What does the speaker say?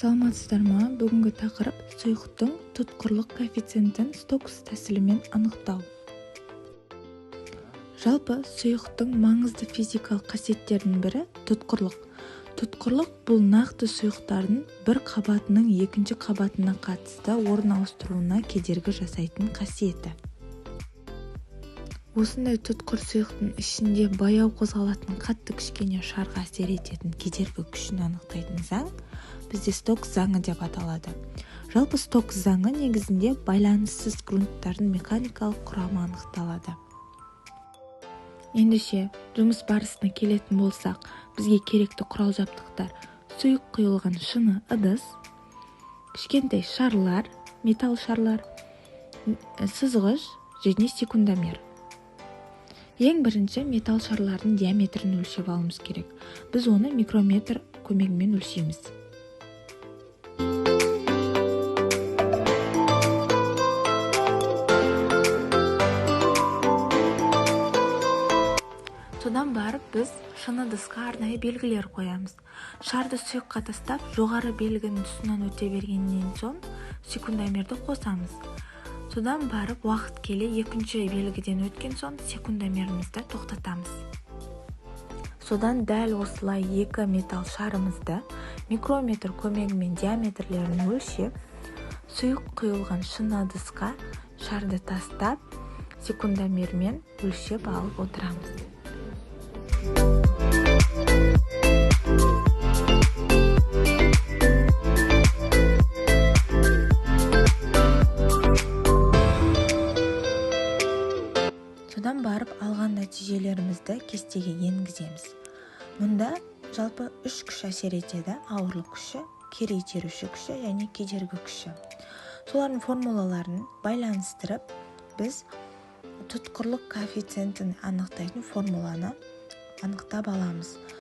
Саламатсыздар ма? Бүгінгі тақырып сұйықтың тұтқырлық коэффициентін Стокс тәсілімен анықтау. Жалпы сұйықтың маңызды физикалық қасиеттерінің бірі тұтқырлық. Тұтқырлық бұл нақты сұйықтардың бір қабатының екінші қабатына қатысты орын ауыстыруына кедергі жасайтын қасиеті. Осындай тұтқыр сұйықтың ішінде баяу қозғалатын қатты кішкене шарға әсер ететін кедергі күшін анықтайтын заң бізде Стокс заңы деп аталады. Жалпы Стокс заңы негізінде байланыссыз грунттардың механикалық құрамы анықталады. Ендеше, жұмыс барысына келетін болсақ, бізге керекті құрал-жабдықтар: сұйық құйылған шыны ыдыс, кішкентай шарлар, металл шарлар, сызғыш және секундомер. Ең бірінші металл шарлардың диаметрін өлшеп алуымыз керек. Біз оны микрометр көмегімен өлшейміз. Содан барып біз шыны ыдысқа арнайы белгілер қоямыз. Шарды сұйыққа тастап, жоғары белгінің тұсынан өте бергеннен соң секундомерді қосамыз. Содан барып уақыт келе екінші белгіден өткен соң секундомерімізді тоқтатамыз. Содан дәл осылай екі металл шарымызды микрометр көмегімен диаметрлерін өлшеп, сұйық құйылған шыны ыдысқа шарды тастап, секундомермен өлшеп алып отырамыз. Содан барып алған нәтижелерімізді кестеге енгіземіз. Мұнда жалпы үш күш әсер етеді: ауырлық күші, кері итеруші күші және кедергі күші. Солардың формулаларын байланыстырып, біз тұтқырлық коэффициентін анықтайтын формуланы анықтап аламыз.